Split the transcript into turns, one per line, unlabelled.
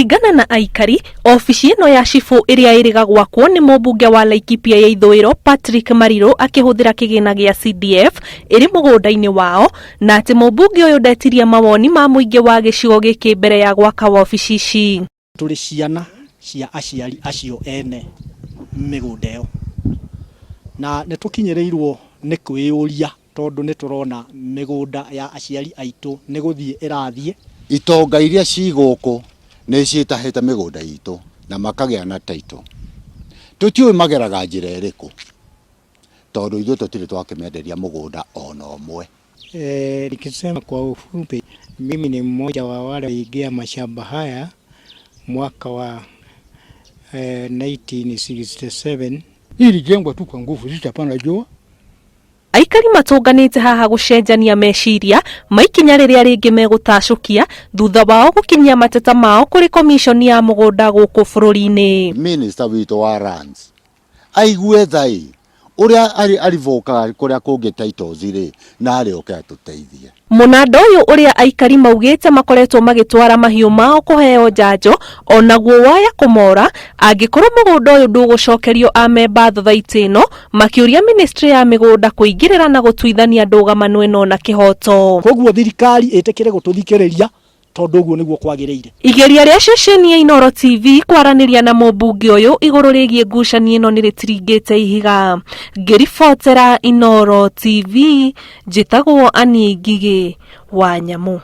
Kũringana na aikari, obici ĩno ya cibũ ĩrĩa ĩrĩga gwakwo nĩ mũmbunge wa Laikipia ya ithũĩro Patrick Mariru akĩhũthĩra kĩgĩna gĩa CDF ĩrĩ mũgũnda-inĩ wao, na atĩ mũmbunge ũyũ ndetirie mawoni ma mũingĩ wa gĩcigo gĩkĩ mbere ya gwaka wabici ici.
Tũrĩ ciana cia aciari acio ene mĩgũnda ĩyo, na nĩ tũkinyĩrĩirwo nĩ kwĩyũria tondũ nĩ tũrona mĩgũnda ya aciari aitũ nĩ gũthiĩ ĩrathiĩ.
Itonga iria ci gũkũ nĩ ciĩtahĩte mĩgũnda itũ na makagĩa na title. Tũtiũĩ mageraga njĩra ĩrĩkũ tondũ ithuĩ tũtirĩ twakĩmenderia mũgũnda ona ũmwe.
Nikisema kwa ufupi, mimi ni mmoja wa wale waliingia mashamba haya mwaka wa 1967.
Hii ilijengwa tu kwa nguvu, sisi hapana jua.
Aikari matũnganĩte haha gũcenjania meciria ma ikinya rĩrĩa rĩngĩ megũtacũkia thutha wao gũkinyia mateta mao kũrĩ komiconi ya mũgũnda gũkũ bũrũri-inĩ.
Minister witũ wa lands aigue thai ũrĩa arivokaga kũrĩa kũngĩ titles rĩ, na arĩ oke atũteithie.
Mũnanda ũyũ ũrĩa aikari maugĩte makoretwo magĩtwara mahiũ mao kũheo njanjo onaguo waya kũmora angĩkorwo mũgũnda ũyũ ndũgũcokerio amemba thothaitĩ ĩno, makĩũria ministry ya mĩgũnda kũingĩrĩra na gũtuithania ndũgamano ĩno na kĩhoto.
Koguo thirikari ĩtĩkĩre gũtũthikĩrĩria tondũ ũguo nĩguo kwagĩrĩire.
Igeria rĩa ceceni ya Inooro TV kwaranĩria na mũmbunge ũyũ igũrũ rĩgiĩ ngucanio ĩno nĩ rĩtiringĩte ihiga. Ngĩribotera Inooro TV, njĩtagwo Annie Ngigĩ wa Nyamũ.